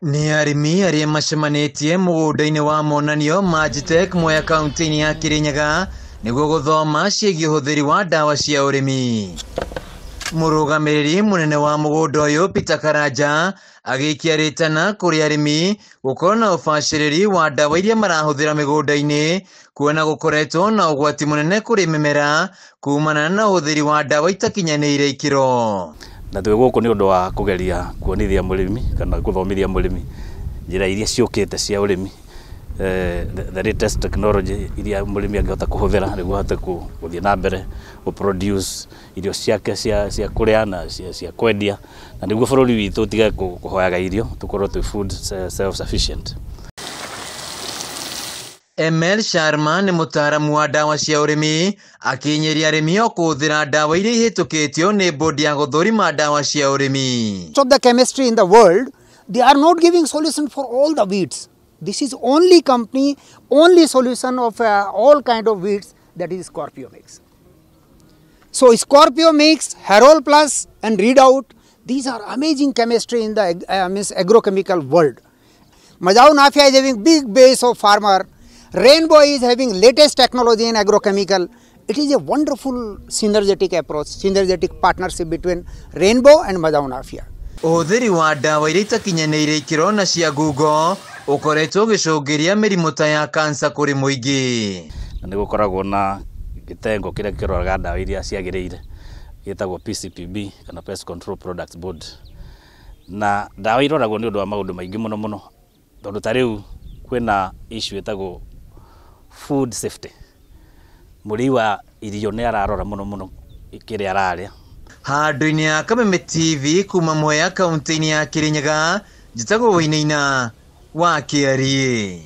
Nĩ arĩmi arĩa macemanĩtie mũgũnda-inĩ wa monanio Magitek Mwea kaunti-inĩ ya Kirinyaga nĩguo gũthoma ciĩgiĩ ũhũthĩri wa ndawa cia ũrĩmi. Mũrũgamĩrĩri mũnene wa mũgũnda ũyũ Peter Karanja agĩikia rĩtana kũrĩ arĩmi gũkorwo na ũbacĩrĩri wa ndawa iria marahũthĩra mĩgũnda-inĩ kuona gũkoretwo na ũgwati mũnene kũrĩ mĩmera kumana na ũhũthĩri wa ndawa itakinyanĩire ikĩro. Na twĩ gũkũ nĩ ũndũ wa kũgeria kuonithia mũrĩmi kana gũthomithia mũrĩmi njĩra iria ciũkĩte cia ũrĩmi, the latest technology iria mũrĩmi angĩhota kũhũthĩra nĩguo ahote gũthiĩ na mbere gũ produce irio ciake cia kũrĩa na cia kwendia, na nĩguo bũrũri witũ ũtige kũhoyaga irio, tũkorwo twĩ food self sufficient. ML Sharma nĩ mũtaaramu wa ndawa cia ũrĩmi akinyĩria arĩmi o kũhũthĩra ndawa iria ihĩtũkĩtio nĩ bodi ya gũthũrima ndawa cia ũrĩmi. Of the chemistry in the world, they are not giving solution for all the weeds. This is only company, only solution of all kind of weeds, that is Scorpio Mix. So Scorpio Mix, Harol Plus and Readout, these are amazing chemistry in the agrochemical world. Mazao Nafia is having big base of farmer. Rainbow is having latest technology in agrochemical. It is a wonderful synergetic approach, synergetic partnership between Rainbow and Mazao Nafia. Ũhũthĩri wa ndawa iria itakinyanĩire ikĩro na cia ngungo ũkoretwo ũgĩcũngĩria mĩrimũ ta ya kansa kũrĩ mũingĩ. Na nĩ gũkoragwo na gĩtengo kĩrĩa kĩroraga ndawa iria ciagĩrĩire gĩtagwo PCPB kana Pest Control Products Board, na ndawa iroragwo nĩ ũndũ wa maũndũ maingĩ mũno mũno, tondũ ta rĩu kwĩna issue ĩtagwo food safety. Mũrĩi wa irio nĩ ararora mũno mũno kĩrĩa ararĩa. Handũ-inĩ ya Kameme TV kuma Mwea kaunti-inĩ ya Kirinyaga, njĩtagwo Wainaina wa Kĩariĩ.